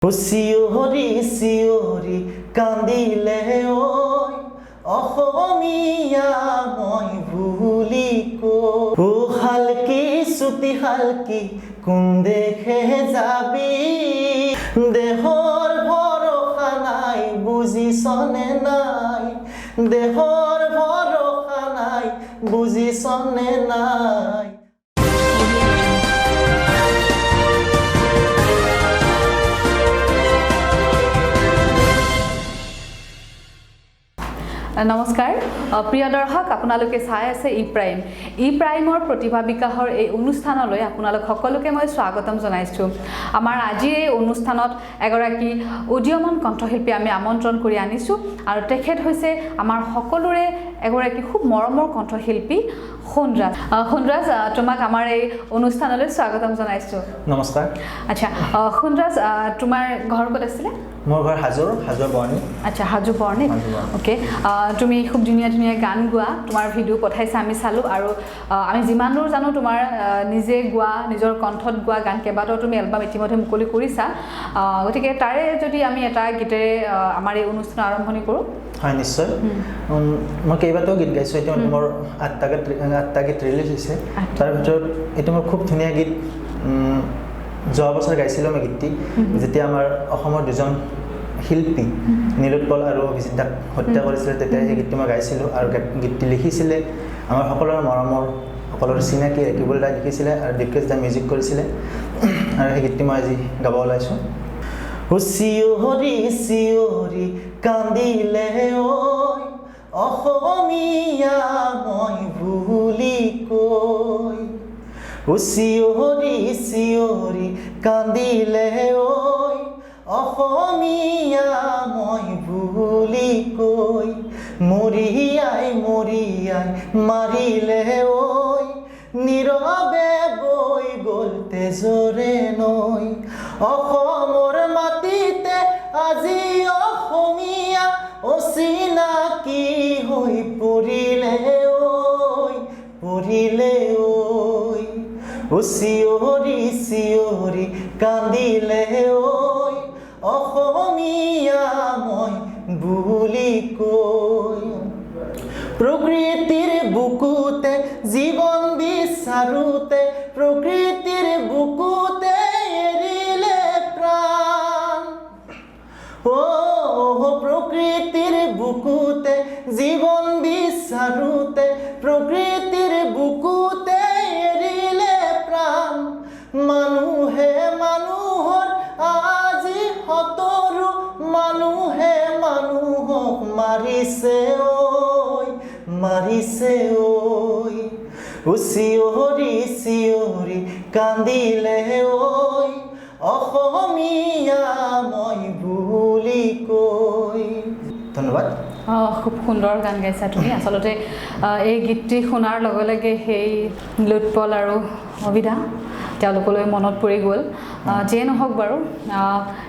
চিঞৰি চিঞৰি কান্দিলে ঐ অসমীয়া মই বুলি কৈ। ও শালকি চুটি শালকি কোন দেশে যাবি, দেহৰ ভৰসা নাই বুজিছনে নাই, দেহৰ ভৰসা নাই বুজিছনে নাই। নমস্কাৰ প্ৰিয় দৰ্শক, আপোনালোকে চাই আছে ই প্ৰাইম। ই প্ৰাইমৰ প্ৰতিভা বিকাশৰ এই অনুষ্ঠানলৈ আপোনালোক সকলোকে মই স্বাগতম জনাইছোঁ। আমাৰ আজিৰ এই অনুষ্ঠানত এগৰাকী উদীয়মান কণ্ঠশিল্পী আমি আমন্ত্ৰণ কৰি আনিছোঁ আৰু তেখেত হৈছে আমাৰ সকলোৰে এগৰাকী খুব মৰমৰ কণ্ঠশিল্পী সোণৰাজ। সোণৰাজ, তোমাক আমাৰ এই অনুষ্ঠানলৈ স্বাগতম জনাইছোঁ। নমস্কাৰ। আচ্ছা সোণৰাজ, তোমাৰ ঘৰ ক'ত আছিলে? মোৰ ঘৰ হাজোৰ, হাজোৰ বৰ্ণি। আচ্ছা, হাজো বৰ্ণি, অ'কে। তুমি খুব ধুনীয়া ধুনীয়া গান গোৱা, তোমাৰ ভিডিঅ' পঠাইছা, আমি চালোঁ আৰু আমি যিমান দূৰ জানো তোমাৰ নিজে গোৱা, নিজৰ কণ্ঠত গোৱা গান কেইবাটাও তুমি এলবাম ইতিমধ্যে মুকলি কৰিছা। গতিকে তাৰে যদি আমি এটা গীতেৰে আমাৰ এই অনুষ্ঠানৰ আৰম্ভণি কৰোঁ। হয় নিশ্চয়। মই কেইবাটাও গীত গাইছোঁ, ইতিমধ্যে মোৰ আঠটা গীত ৰিলিজ হৈছে। তাৰ ভিতৰত এইটো মোৰ খুব ধুনীয়া গীত, যোৱা বছৰ গাইছিলোঁ মই গীতটি, যেতিয়া আমাৰ অসমৰ দুজন শিল্পী নীলোৎপল আৰু অভিজিত দাক হত্যা কৰিছিলে, তেতিয়া সেই গীতটি মই গাইছিলোঁ। আৰু গীতটি লিখিছিলে আমাৰ সকলোৰে মৰমৰ, সকলোৰে চিনাকি ৰেকিবুল দাই লিখিছিলে আৰু দীপকেশ দাই মিউজিক কৰিছিলে। আৰু সেই গীতটি মই আজি গাব ওলাইছোঁ। চিঞৰি চিঞৰি কান্দিলে ঐ অসমীয়া মই বুলি কৈ, চিঞৰি চিঞৰি কান্দিলে ঐ অসমীয়া মই বুলি কৈ, মৰিয়াই মৰিয়াই মাৰিলে ঐ নীৰৱে বৈ গ'ল তেজৰে নৈ। অসমৰ মাটিতে আজি অসমীয়া অচিনাকি হৈ পৰিলে ঐ, পৰিলে ঐ। চিঞৰি চিঞৰি কান্দিলে ঐ অসমীয়া মই বুলি কৈ। প্ৰকৃতিৰ বুকুতে জীৱন বিচাৰোতে, প্ৰকৃতিৰ বুকুতে এৰিলে প্ৰাণ। অ প্ৰকৃতিৰ বুকুতে জীৱন বিচাৰোতে, প্ৰকৃতিৰ বুকুতে এৰিলে প্ৰাণ। মানুহে মানুহৰ আজি শতৰু, মানুহে মানুহক মাৰিছে ঐ, মাৰিছে ঐ। চিঞৰি চিঞৰি কান্দিলে ঐ অসমীয়া মই বুলি কৈ। ধন্যবাদ। খুব সুন্দৰ গান গাইছা তুমি। আচলতে এই গীতটি শুনাৰ লগে লগে সেই নীলোৎপল আৰু অভিধা তেওঁলোকলৈ মনত পৰি গ'ল। যিয়ে নহওক বাৰু,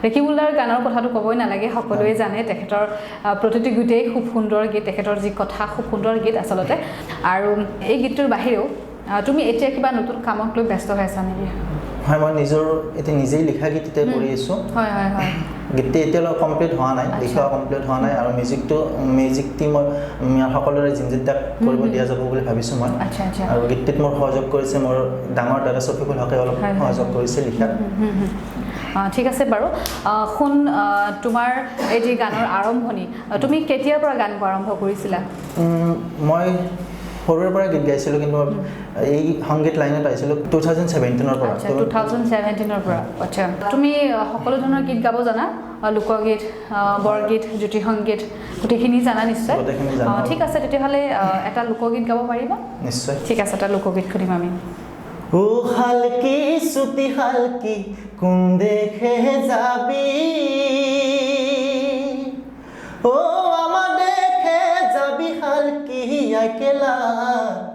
ৰেকিবুল দাৰ গানৰ কথাটো ক'বই নালাগে, সকলোৱে জানে তেখেতৰ প্ৰতিটো গীতেই খুব সুন্দৰ গীত, তেখেতৰ যি কথা খুব সুন্দৰ গীত আচলতে। আৰু এই গীতটোৰ বাহিৰেও তুমি এতিয়া কিবা নতুন কামক লৈ ব্যস্ত হৈ আছা নেকি? হয়, মই নিজৰ এতিয়া নিজেই লিখা গীত এতিয়া কৰি আছোঁ। হয় হয় হয়। গীতটি এতিয়ালৈ কমপ্লিট হোৱা নাই, লিখা কমপ্লিট হোৱা নাই। আৰু মিউজিকটি মই সকলোৰে জিমজিত দাক কৰিব দিয়া যাব বুলি ভাবিছোঁ মই। আৰু গীতটিত মোৰ সহযোগ কৰিছে মোৰ ডাঙৰ দাদা চফিকুল হকে, অলপ সহযোগ কৰিছে লিখাত। ঠিক আছে বাৰু। শুন, তোমাৰ এই যি গানৰ আৰম্ভণি, তুমি কেতিয়াৰ পৰা গান গোৱা আৰম্ভ কৰিছিলা? মই সৰুৰে পৰা গীত গাইছিলোঁ, কিন্তু এই সংগীত লাইনত আহিছিলোঁ 2017 পৰা। 2017 পৰা। আচ্ছা, তুমি সকলো ধৰণৰ গীত গাব জানা? লোকগীত, বৰগীত, জ্যোতি সংগীত গোটেইখিনি জানা নিশ্চয়? ঠিক আছে, তেতিয়াহ'লে এটা লোকগীত গাব পাৰিবা? নিশ্চয়। ঠিক আছে, এটা লোকগীত শুনিম আমি। ও শালকি চুটি শালকি কোন দেশে যাবি, ও আমাৰ দেশে যাবি শালকি একেলা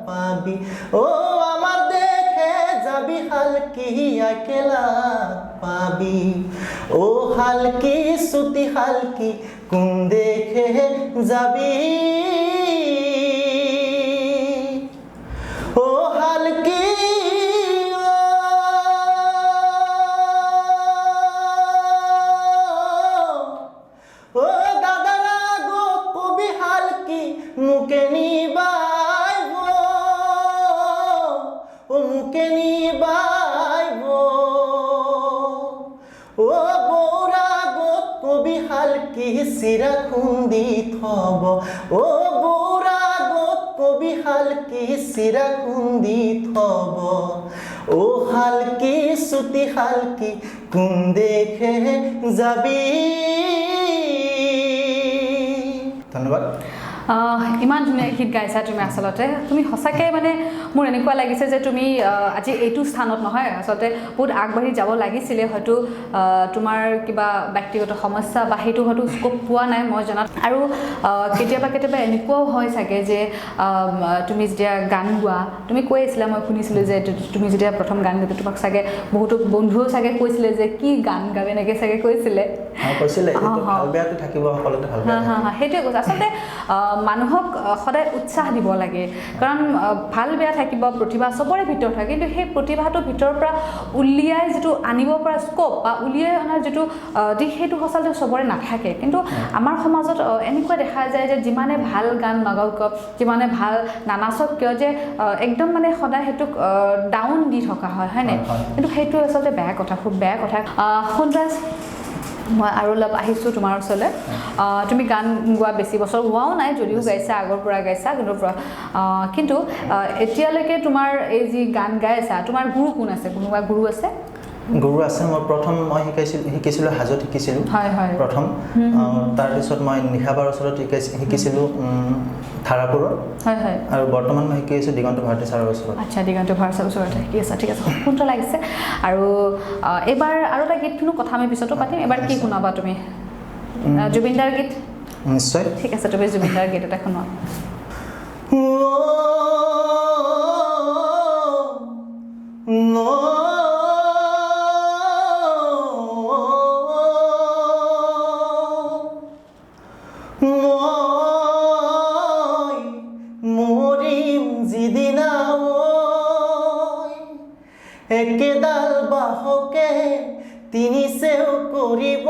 পাবি, ও আমাৰ দেশে যাবি শালকি একেলা পাবি। ও শালকি চুটি শালকি কোন দেশে যাবি, ও শালকি ও। বৌৰাগত কবি শালকি চিৰা খুন্দি থব, অ বৌৰাগত কবি শালকি চিৰা খুন্দি থব, অ শালকি চুটি শালকি কোন দেশে যাবি। ধন্যবাদ। ইমান ধুনীয়া গীত গাইছা তুমি। আচলতে তুমি সঁচাকৈ মানে মোৰ এনেকুৱা লাগিছে যে তুমি আজি এইটো স্থানত নহয়, আচলতে বহুত আগবাঢ়ি যাব লাগিছিলে। হয়তো তোমাৰ কিবা ব্যক্তিগত সমস্যা বা সেইটো হয়তো স্ক'প পোৱা নাই মই জনাত। আৰু কেতিয়াবা কেতিয়াবা এনেকুৱাও হয় চাগে যে তুমি যেতিয়া গান গোৱা, তুমি কৈ আছিলা, মই শুনিছিলোঁ যে তুমি যেতিয়া প্ৰথম গান গাইছিলা তোমাক চাগে বহুতো বন্ধুও চাগে কৈছিলে যে কি গান গাবে, এনেকৈ চাগে কৈছিলে। সেইটোৱে কৈছে। আচলতে মানুহক সদায় উৎসাহ দিব লাগে, কাৰণ ভাল বেয়া থাকিব, প্ৰতিভা চবৰে ভিতৰত থাকে, কিন্তু সেই প্ৰতিভাটোৰ ভিতৰৰ পৰা উলিয়াই যিটো আনিব পৰা স্ক'প বা উলিয়াই অনাৰ যিটো দিশ, সেইটো আচলতে চবৰে নাথাকে। কিন্তু আমাৰ সমাজত এনেকুৱা দেখা যায় যে যিমানে ভাল গান নাগাওক কিয়, যিমানে ভাল নানাচক কিয়, যে একদম মানে সদায় সেইটোক ডাউন দি থকা হয়, হয়নে? কিন্তু সেইটো আচলতে বেয়া কথা, খুব বেয়া কথা। সোণৰাজ, মই আৰু অলপ আহিছোঁ তোমাৰ ওচৰলৈ। তুমি গান গোৱা বেছি বছৰ হোৱাও নাই, যদিও গাইছা, আগৰ পৰা গাইছা, কিন্তু এতিয়ালৈকে তোমাৰ এই যি গান গাই আছা, তোমাৰ গুৰু কোন আছে? কোনোবা গুৰু আছে? গুৰু আছে। মই প্ৰথম মই শিকিছিলোঁ হাজোত শিকিছিলোঁ প্ৰথম। তাৰপিছত মই নিশাবাৰ ওচৰত শিকিছিলোঁ ধাৰাপুৰত, আৰু বৰ্তমান মই শিকি আছোঁ দিগন্ত ভাৰতী ছাৰৰ ওচৰত। আচ্ছা, দিগন্ত ভাৰতী ছাৰৰ ওচৰত শিকি আছা, ঠিক আছে, খুব সুন্দৰ লাগিছে। আৰু এইবাৰ আৰু এটা গীত শুনো, কথা আমি পিছতো পাতিম। এইবাৰ কি শুনাবা তুমি? জুবিনদাৰ গীত? নিশ্চয়। ঠিক আছে, তুমি জুবিনদাৰ গীত এটা শুনোৱা। একেডাল বাহকে তিনি চেও কৰিব,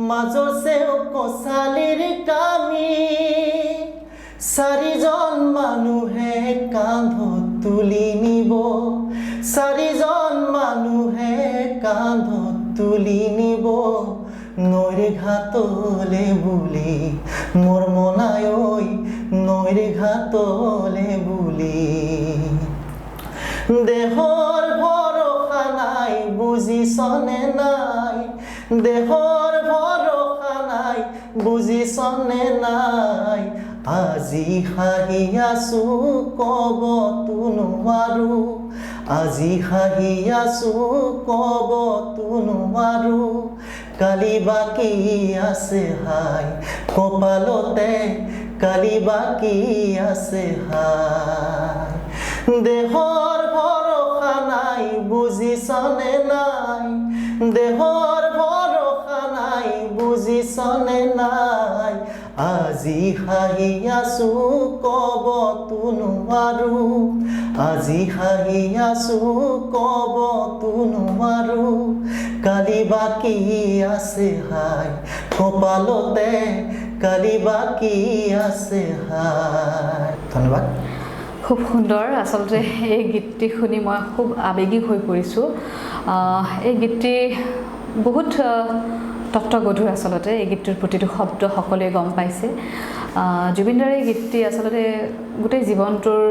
মাজৰ চেও কচালিৰ কামি, চাৰিজন মানুহে কান্ধত তুলি নিব, চাৰিজন মানুহে কান্ধত তুলি নিব, নৈৰ ঘাটলে বুলি মোৰ মনাই, নৈৰ ঘাটলে বুলি। দেহৰ ভৰসা নাই বুজিছনে নাই, দেহৰ ভৰসা নাই বুজিছনে নাই, আজি হাঁহি আছো কবতো নোৱাৰো, আজি হাঁহি আছো কবতো নোৱাৰো, কালি বাকী আছে হাই কপালতে, কালি বাকী আছে হাই। দেহৰ ভৰসা নাই বুজিছনে নাই, দেহৰ ভৰসা নাই বুজিছনে নাই, আজি হাঁহি আছো কবতো নোৱাৰো, আজি হাঁহি আছো কবতো নোৱাৰো, কালি বাকী আছে হাই কপালতে, কালি বাকী আছে হাই। ধন্যবাদ। খুব সুন্দৰ। আচলতে এই গীতটি শুনি মই খুব আৱেগিক হৈ পৰিছোঁ। এই গীতটি বহুত তত্ত্বগধুৰ। আচলতে এই গীতটোৰ প্ৰতিটো শব্দ সকলোৱে গম পাইছে। জুবিনদাৰ এই গীতটি আচলতে গোটেই জীৱনটোৰ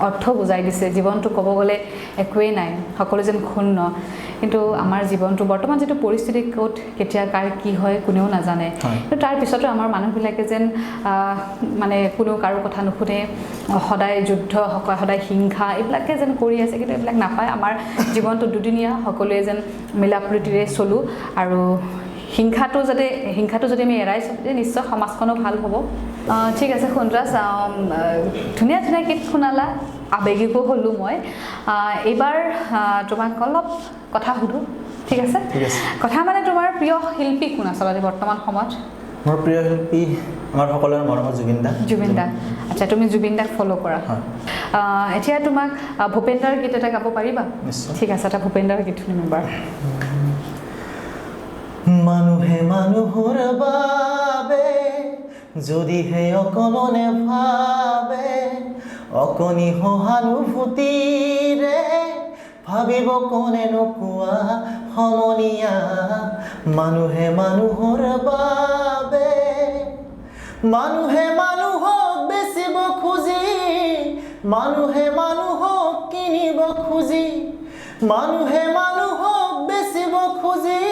অৰ্থ বুজাই দিছে। জীৱনটো ক'ব গ'লে একোৱেই নাই, সকলো যেন ক্ষুণ্ণ, কিন্তু আমাৰ জীৱনটো বৰ্তমান যিটো পৰিস্থিতি, ক'ত কেতিয়া কাৰ কি হয় কোনেও নাজানে। কিন্তু তাৰ পিছতো আমাৰ মানুহবিলাকে যেন মানে কোনেও কাৰো কথা নুশুনে, সদায় যুদ্ধ, সদায় হিংসা এইবিলাকে যেন কৰি আছে। কিন্তু এইবিলাক নাপায়। আমাৰ জীৱনটো দুদিনীয়া, সকলোৱে যেন মিলা প্ৰীতিৰে চলোঁ আৰু হিংসাটো যদি আমি এৰাই চলোঁ, নিশ্চয় সমাজখনো ভাল হ'ব। ঠিক আছে সোণৰাজ, ধুনীয়া ধুনীয়া গীত শুনালা, আৱেগিকো হ'লোঁ মই। এইবাৰ তোমাক অলপ কথা সুধোঁ, ঠিক আছে? কথা মানে তোমাৰ প্ৰিয় শিল্পী কোন আচলতে বৰ্তমান সময়ত? মোৰ প্ৰিয় শিল্পী আমাৰ সকলোৰে মৰমৰ জুবিন দা। জুবিন দা, আচ্ছা, তুমি জুবিন দাক ফ'ল' কৰা। এতিয়া তোমাক ভূপেন দাৰ গীত এটা গাব পাৰিবা? ঠিক আছে, এটা ভূপেন দাৰ গীত শুনিম এবাৰ। মানুহে মানুহৰ বাবে যদিহে অকণনে ভাবে, অকণি সহানুভূতিৰে ভাবিব কোনেনো কোৱা সমনীয়া, মানুহে মানুহৰ বাবে, মানুহে মানুহক বেচিব খুজি, মানুহে মানুহক কিনিব খুজি, মানুহে মানুহক বেচিব খুজি,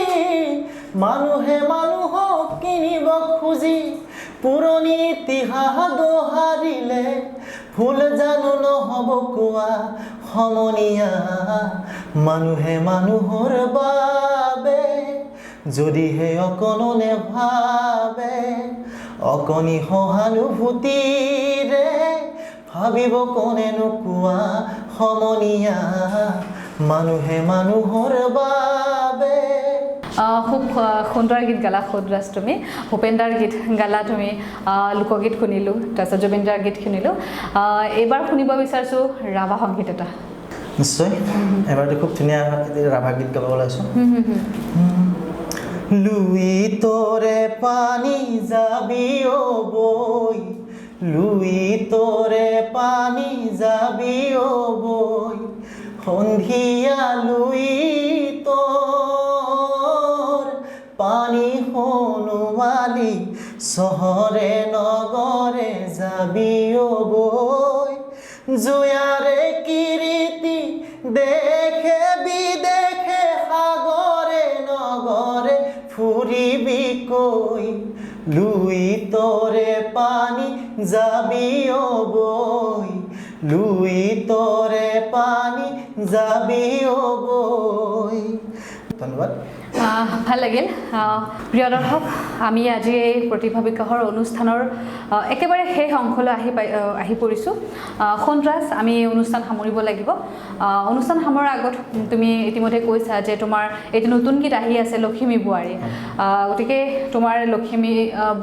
মানুহে মানুহক কিনিব খুজি, পুৰণি ইতিহাস দোহাৰিলে ভুল জানো নহ'ব কোৱা সমনীয়া, মানুহে মানুহৰ বাবে, যদিহে অকণনে ভাবে, অকণি সহানুভূতিৰে ভাবিব কোনেনো কোৱা সমনীয়া, মানুহে মানুহৰ বাবে। খুব সুন্দৰ গীত গালা সোণৰাজ তুমি। ভূপেনদাৰ গীত গালা তুমি, লোকগীত শুনিলোঁ, তাৰপিছত জুবিনদাৰ গীত শুনিলোঁ। এইবাৰ শুনিব বিচাৰিছোঁ ৰাভা সংগীত এটা। নিশ্চয়, এবাৰতো খুব ধুনীয়া ৰাভা গীত গাব ওলাইছোঁ। লুইতৰে পানী যাবি অ বৈ, লুইতৰে পানী যাবি অ বৈ, সন্ধিয়া লুইতৰ পানী সোণোৱালী, চহৰে নগৰে যাবি অ বৈ, জোয়াৰে কিৰীটি দেখে বিদেশে, সাগৰে নগৰে ফুৰিবি কৈ, লুইতৰে পানী যাবি অ বৈ, লুইতৰে পানী যাবি অ বৈ। ধন্যবাদ। ভাল লাগিল। প্ৰিয় দৰ্শক, আমি আজি এই প্ৰতিভা বিকাশৰ অনুষ্ঠানৰ একেবাৰে শেষ অংশলৈ আহি পৰিছোঁ। সোণৰাজ, আমি এই অনুষ্ঠান সামৰিব লাগিব। অনুষ্ঠান সামৰাৰ আগত তুমি ইতিমধ্যে কৈছা যে তোমাৰ এইটো নতুন গীত আহি আছে, লখিমী বোৱাৰী। গতিকে তোমাৰ লখিমী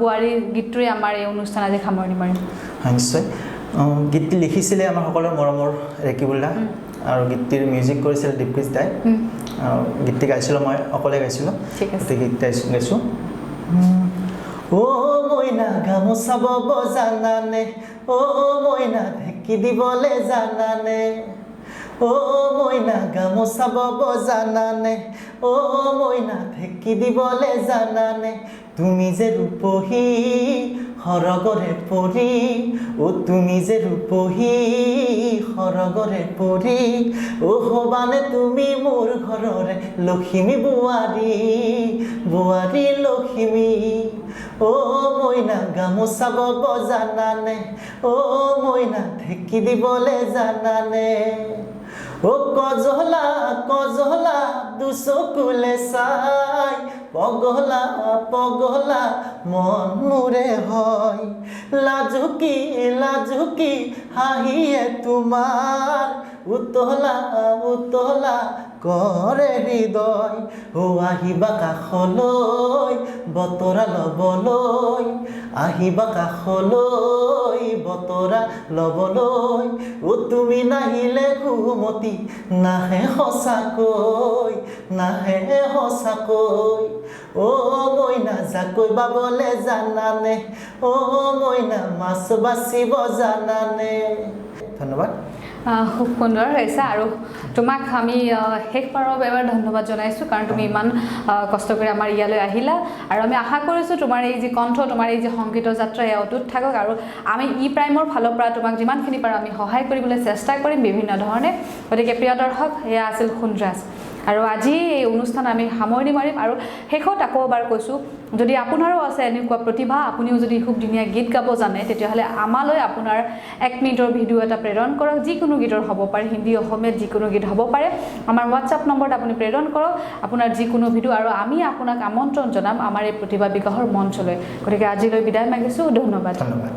বোৱাৰী গীতটোৰে আমাৰ এই অনুষ্ঠান আজি সামৰণি মাৰিম। হয়, নিশ্চয়। গীতটি লিখিছিলে আমাৰ সকলোৰে মৰমৰ ৰেকিবুল দা, আৰু গীতটিৰ মিউজিক কৰিছিল দীপকৃষ দাই। গীতটি গাইছিলোঁ মই অকলে গাইছিলোঁ, গতিকে গীত গাইছোঁ। অ' মইনা গামোচা বব জানানে, অ' মইনা ঢেঁকী দিবলে জানানে, অ' মইনা গামোচা বব জানানে, অ' মইনা ঢেঁকী দিবলে জানানে, তুমি যে ৰূপহী সৰগৰে পৰি, অ' তুমি যে ৰূপহী সৰগৰে পৰি, অ' হ'বানে তুমি মোৰ ঘৰৰে লখিমী বোৱাৰী, বোৱাৰী লখিমী। অ' মইনা গামোচা বব জানানে, অ' মইনা ঢেঁকী দিবলে জানানে, অ' কজলা কজলা দুচকুলে চাই, পগলা পগলা মন মোৰে হয়, লাজুকী লাজুকী হাঁহিয়ে তোমাৰ উতলা উতলা কৰে হৃদয়, অ' আহিবা কাষলৈ বতৰা ল'বলৈ, আহিবা কাষলৈ বতৰা ল'বলৈ, অ' তুমি নাহিলে ঘুমতি নাহে সঁচাকৈ, নাহে সঁচাকৈ। অ' মইনা জাকৈ বাবলে জানানে, অ' মইনা মাছ বাচিব জানানে। ধন্যবাদ। খুব সুন্দৰ হৈছে, আৰু তোমাক আমি শেষবাৰৰ বাবে এবাৰ ধন্যবাদ জনাইছোঁ, কাৰণ তুমি ইমান কষ্ট কৰি আমাৰ ইয়ালৈ আহিলা, আৰু আমি আশা কৰিছোঁ তোমাৰ এই যি কণ্ঠ, তোমাৰ এই যি সংগীতৰ যাত্ৰা এয়া অটুট থাকক, আৰু আমি ই প্ৰাইমৰ ফালৰ পৰা তোমাক যিমানখিনি পাৰোঁ আমি সহায় কৰিবলৈ চেষ্টা কৰিম বিভিন্ন ধৰণে। গতিকে প্ৰিয় দৰ্শক, এয়া আছিল সোণৰাজ, আৰু আজি এই অনুষ্ঠান আমি সামৰণি মাৰিম। আৰু শেষত আকৌ এবাৰ কৈছোঁ, যদি আপোনাৰো আছে এনেকুৱা প্ৰতিভা, আপুনিও যদি খুব ধুনীয়া গীত গাব জানে, তেতিয়াহ'লে আমালৈ আপোনাৰ 1 মিনিটৰ ভিডিঅ' এটা প্ৰেৰণ কৰক। যিকোনো গীতৰ হ'ব পাৰে, হিন্দী অসমীয়াত যিকোনো গীত হ'ব পাৰে। আমাৰ হোৱাটছআপ নম্বৰত আপুনি প্ৰেৰণ কৰক আপোনাৰ যিকোনো ভিডিঅ', আৰু আমি আপোনাক আমন্ত্ৰণ জনাম আমাৰ এই প্ৰতিভা বিকাশৰ মঞ্চলৈ। গতিকে আজিলৈ বিদায় মাগিছোঁ, ধন্যবাদ। ধন্যবাদ।